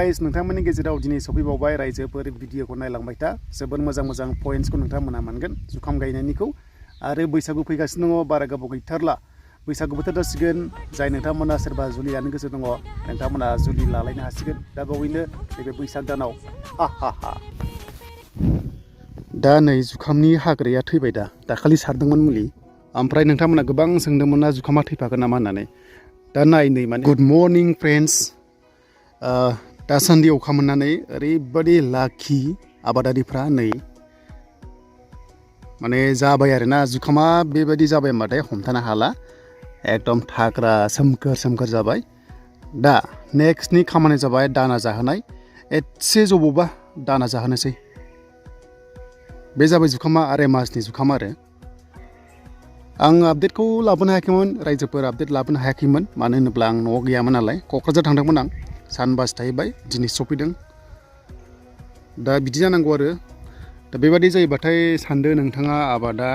guys नोंथांमोननि गेजेराव दिनै सफैबावबाय रायजोफोर भिडिअखौ नायलांबाय था जोबोर मोजां पइन्ट्सखौ नोंथांमोना मोनगोन जुखाम गायनायनिखौ आरो बैसागु फैगासिनो दङ बारा गोबाव गैथारला बैसागु बोथोर जासिगोन जाय नोंथांमोना सोरबा जुलि लानो गोसो दङ नोंथांमोना जुलि लालायनो हासिगोन दा बावैनो नैबे बैसाग दानाव दा नै जुखामनि हाग्राया थैबाय दाखालि सारदोंमोन मुलि ओमफ्राय नोंथांमोना गोबां सोंदोंमोन ना जुखामा थैफागोन नामा होननानै दा नाय नै माने गुड मर्निं फ्रेन्ड्स दासान्दि अखा मोननानै ओरैबादि लाखि आबादारिफ्रा नै माने जाबाय आरोना जुखामा बेबायदि जाबाय होनबाथाय हमथानो हाला एकदम थाग्रा सोमखोर जाबाय दा नेक्स्टनि खामानिया जाबाय दाना जाहोनाय एसे जबावबा दाना जाहोनोसै बे जाबाय जुखामा आराय मासनि जुखाम आरो आं आपडेटखौ लाबोनो हायाखैमोन रायजोफोर आपडेट लाबोनो हायाखैमोन मानो होनोब्ला आं न'आव गैयामोन नालाय क'क्राझार थांदोंमोन आं सानबासो थाहैबाय दिनै सफैदों दा बिदि जानांगौ आरो दा बेबादि जायोबाथाय सानदो नोंथाङा आबादा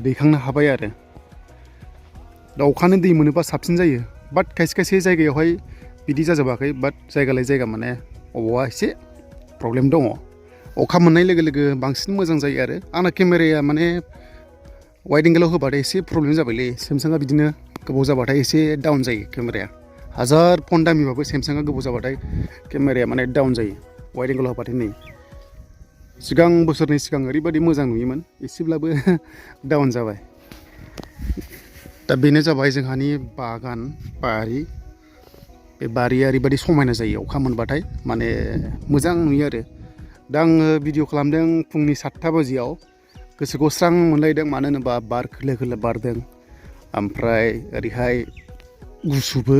दैखांनो हाबाय आरो दा अखानो दै मोनोबा साबसिन जायो बाट खायसे जायगायावहाय बिदि जाजोबाखै बाट जायगा लायै जायगा माने अबावबा एसे प्रब्लेम दङ अखा मोननाय लोगो लोगो बांसिन मोजां जायो आरो आंना केमेराया माने वाइड एंगेलाव होबाथाय एसे प्रब्लेम जाबायलै सेमसांआ बिदिनो गोबाव जाबाथाय एसे डाउन जायो केमेराया हाजार फन दामिबाबो सेमसांआ गोबाव जाबाथाय केमेराया माने डाउन जायो वाइड एंगेलाव होबाथाय नै सिगां बोसोरनि सिगां ओरैबायदि मोजां नुयोमोन एसेब्लाबो डाउन जाबाय दा बेनो जाबाय जोंहानि बागान बारि बे बारिया ओरैबायदि समायना जायो अखा मोनबाथाय माने मोजां नुयो आरो दा आङो भिडिअ खालामदों फुंनि 7टा बाजियाव गोसोखौ स्रां मोनलायदों मानो होनोबा बार खोलो बारदों ओमफ्राय ओरैहाय गुसुबो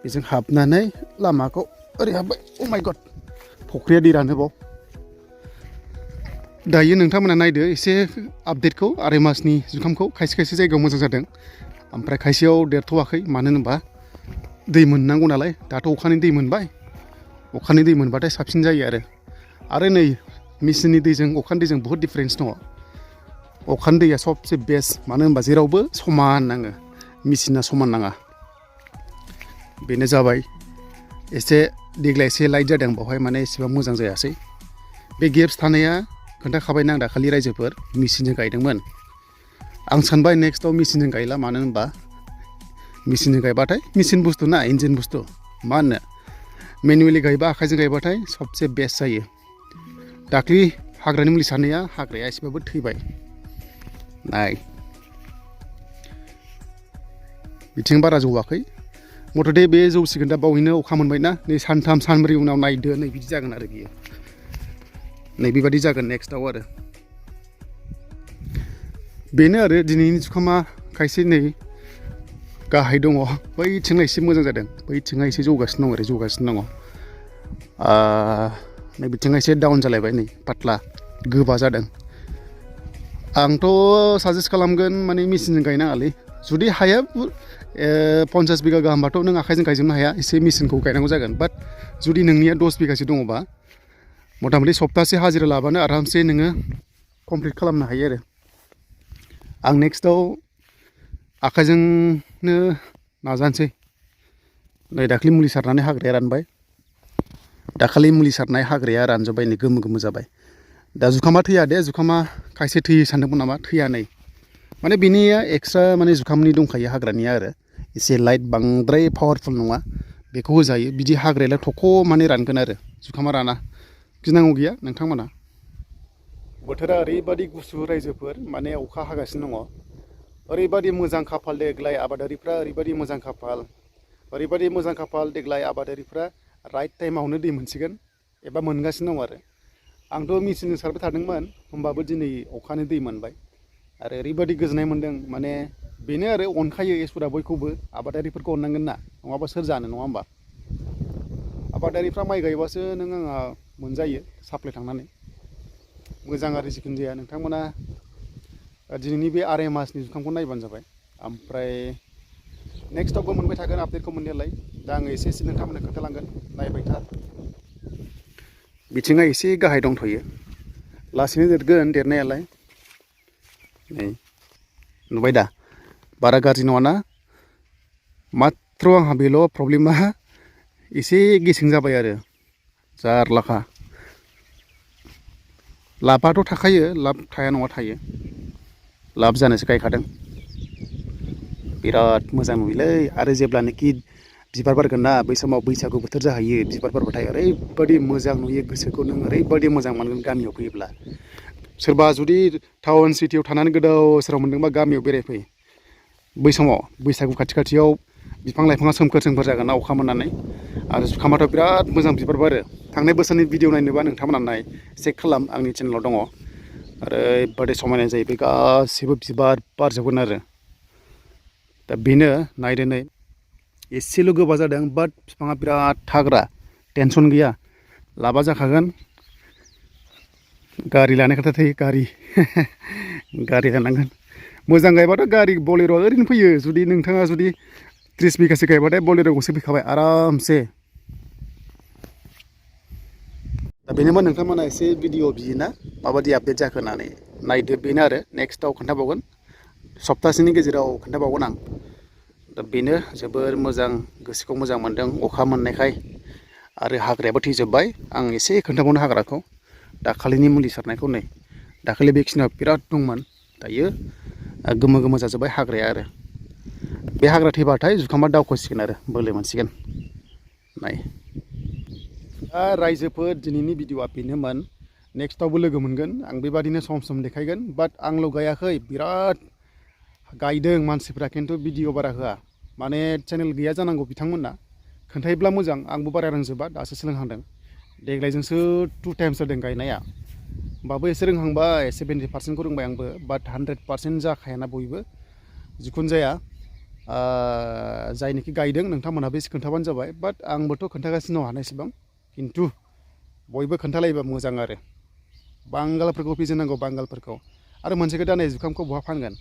बेजों हाबनानै लामाखौ ओरै हाबबाय अ माय गड फख्रिया दै रानोबाव दायो नोंथांमोना नायदो एसे आपडेटखौ आराय मासनि जुखामखौ खायसे जायगायाव मोजां जादों ओमफ्राय खायसेयाव देरथ'वाखै मानो होनोबा दै मोननांगौ नालाय दाथ' अखानि दै मोनबाय अखानि दै मोनबाथाय साबसिन जायो आरो नै मेचिननि दैजों अखानि दैजों बहुद डिफारेन्स दङ अखानि दैया सबसे बेस्ट मानो होनबा जेरावबो समान नाङो मेचिना समान नाङा बेनो जाबाय एसे देग्लाय एसे लाइट जादों बावहाय माने एसेबां मोजां जायासै बे गेप्स थानाया खोन्थाखाबायना आं दाखालि रायजोफोर मेचिनजों गायदोंमोन आं सानबाय नेक्स्टआव मेचिनजों गायला मानो होनबा मेचिनजों गायबाथाय मेचिन बुस्थु ना इन्जिन बुस्थु मा होननो मेनुवेलि गायबा आखाइजों गायबाथाय सबसे बेस्ट जायो दाख्लि हाग्रानि मुलि सारनाया हाग्राया एसेबाबो थैबाय नाय बिथिं बारा जौवाखै मथथे बे जौसिगोन दा बावैनो अखा मोनबायना नै सानथाम सानब्रै उनाव नायदो नै बिदि जागोन आरो बियो नै बेबादि जागोन नेक्स्टआव आरो बेनो आरो दिनैनि जुखामा खायसे नै गाहाय दङ बैथिंना एसे मोजां जादों बैथिंआ एसे जौगासिनो दङ ओरै जौगासिनो दङ नै बिथिंआ एसे डाउन जालायबाय नै पातला गोबा जादों आंथ' साजेस्ट खालामगोन माने मेचिनजों गायनाङालै जुदि हाया 50 बिगा गाहामबाथ' नों आखाइजों गायजोबनो हाया एसे मेचिनखौ गायनांगौ जागोन बाट जुदि नोंनिया 10 बिगासो दङबा मथा मथि सप्तासे हाजिरा लाबानो आरामसे नोङो कमप्लिट खालामनो हायो आरो आं नेक्स्टआव आखाइजोंनो नाजानोसै नै दाखालि मुलि सारनानै हाग्राया रानबाय दाखालि मुलि सारनाय हाग्राया रानजोब्बाय नै गोमो जाबाय दा जुखामा थैया दे जुखामा खायसे थैयो सानदोंमोन नामा थैया नै माने बिनिया एक्सट्रा माने जुखामनि दंखायो हाग्रानिया आरो एसे लाइट बांद्राय पावारफुल नङा बेखौ होजायो बिदि हाग्रायालाय थख' माने रानगोन आरो जुखामा राना गिनांगौ गैया नोंथांमोना बोथोरा ओरैबादि गुसु रायजोफोर माने अखा हागासिनो दङ ओरैबादि मोजां खाफाल देग्लाय आबादारिफ्रा ओरैबादि मोजां खाफाल देग्लाय आबादारिफ्रा राइट टाइमावनो दै मोनसिगोन एबा मोनगासिनो दं आरो आंथ' मेचिनजों सारबाय थादोंमोन होमबाबो दिनै अखानि दै मोनबाय आरो ओरैबादि गोजोननाय मोन्दों माने बेनो आरो अनखायो इसोरा बयखौबो आबादारिफोरखौ अननांगोन ना नङाबा सोर जानो नङा होमबा आबादारिफ्रा माइ गायबासो नों आंहा मोनजायो साप्लाय थांनानै मोजां आरो जिखुनु जाया नोंथांमोना दिनैनि बे आराय मासनि जुखामखौ नायबानो जाबाय ओमफ्राय नेक्स्टआवबो मोनबाय थागोन आपडेटखौ मोननायालाय दा आङो एसे नोंथांमोननो खोन्थालांगोन नायबाय था बिथिङा एसे गाहाय दंथ'यो लासैनो देरगोन देरनायालाय नै नुबाय दा बारा गाज्रि नङाना माथ्र' आंहा बेल' प्रब्लेमा एसे गेसें जाबाय आरो जारलाखा लाफाथ' थाखायो लाब थाया नङा थायो लाब जानोसो गायखादों बिराद मोजां नुयोलै आरो जेब्लानोखि बिबार बारगोन ना बै समाव बैसागु बोथोर जाहैयो बिबार बारबाथाय ओरैबायदि मोजां नुयो गोसोखौ नों ओरैबायदि मोजां मोनगोन गामियाव फैयोब्ला सोरबा जुदि टाउन सिटियाव थानानै गोदाव सोराव मोनदोंबा गामियाव बेरायफै बै समाव बैसागु खाथियाव बिफां लाइफाङा सोमखोर सोमखोर जागोन ना अखा मोननानै आरो जुखामाथ' बिराद मोजां बिबार बारो थांनाय बोसोरनि भिडिअ नायनोबा नोंथांमोना नाय चेक खालाम आंनि चेनेलाव दङ ओरैबायदि समायना जायो बे गासैबो बिबार बारजोबगोन आरो दा बेनो नायदो नै एसेल' गोबा जादों बाट बिफाङा बिराद थाग्रा टेनसन गैया लाबा जाखागोन गारि लानाय खोथा थायो गारि लानांगोन मोजां गायबाथ' गारि बलेर'आ ओरैनो फैयो जुदि नोंथाङा जुदि 30 बिगासो गायबाथाय बलेर' गंसे फैखाबाय आरामसे दा बेनोमोन नोंथांमोना एसे भिडिअ बियोना माबायदि आपडेट जाखो होननानै नायदो बेनो आरो नेक्स्टआव खोन्थाबावगोन सप्तासेनि गेजेराव खोन्थाबावगोन आं दा बेनो जोबोर मोजां गोसोखौ मोजां मोनदों अखा मोननायखाय आरो हाग्रायाबो थैजोब्बाय आं एसे खोन्थाबावनो हाग्राखौ दाखालिनि मुलि सारनायखौ नै दाखालि बेखिनियाव बिराद दंमोन दायो गोमो गोमो जाजोब्बाय हाग्राया आरो बे हाग्रा थैबाथाय जुखामा दावखोसिगोन आरो बोलो मोनसिगोन नाय दा रायजोफोर दिनैनि भिडिअआ बेनोमोन नेक्स्टआवबो लोगो मोनगोन आं बेबादिनो सम देखायगोन बाट आंल' गायाखै बिराद गायदों मानसिफ्रा खिन्थु भिडिअ बारा होआ माने चेनेल गैया जानांगौ बिथांमोना खोन्थायोब्ला मोजां आंबो बारा रोंजोबा दासो सोलोंहांदों देग्लायजोंसो 2 टाइम्स जादों गायनाया होमबाबो एसे रोंहांबाय 70% रोंबाय आंबो बाट 100% जाखायाना बयबो जिखुनु जाया जायनोखि गायदों नोंथांमोनहाबो एसे खोन्थाबानो जाबाय बाट आंबोथ' खोन्थागासिनो दं हानायसेबां खिन्थु बयबो खोन्थालायोबा मोजां आरो बांगालफोरखौ फिजेननांगौ बांगालफोरखौ आरो मोनसे खोथा नै जुखामखौ बहा फानगोन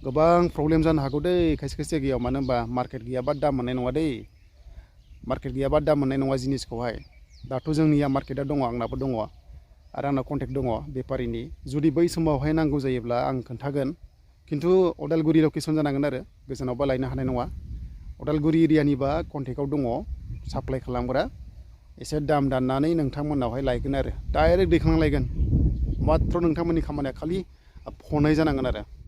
गोबां प्रब्लेम जानो हागौ दै खायसे जायगायाव मानो होनबा मार्केट गैयाबा दाम मोननाय नङा दै मार्केट गैयाबा दाम मोननाय नङा जिनिसखौहाय दाथ' जोंनिया मार्केटआ दङ आंनाबो दङ आरो आंनाव कन्टेक्ट दङ बेफारिनि जुदि बै समावहाय नांगौ जायोब्ला आं खोन्थागोन खिन्थु अदालगुरि लकेसन जानांगोन आरो गोजानावबा लायनो हानाय नङा अदालगुरि एरियानिबा कन्टेक्टआव दङ साप्लाइ खालामग्रा एसे दाम दाननानै नोंथांमोननावहाय लायगोन आरो डाइरेक्ट दैखांना लायगोन माथ्र' नोंथांमोननि खामानिया खालि फनाय जानांगोन आरो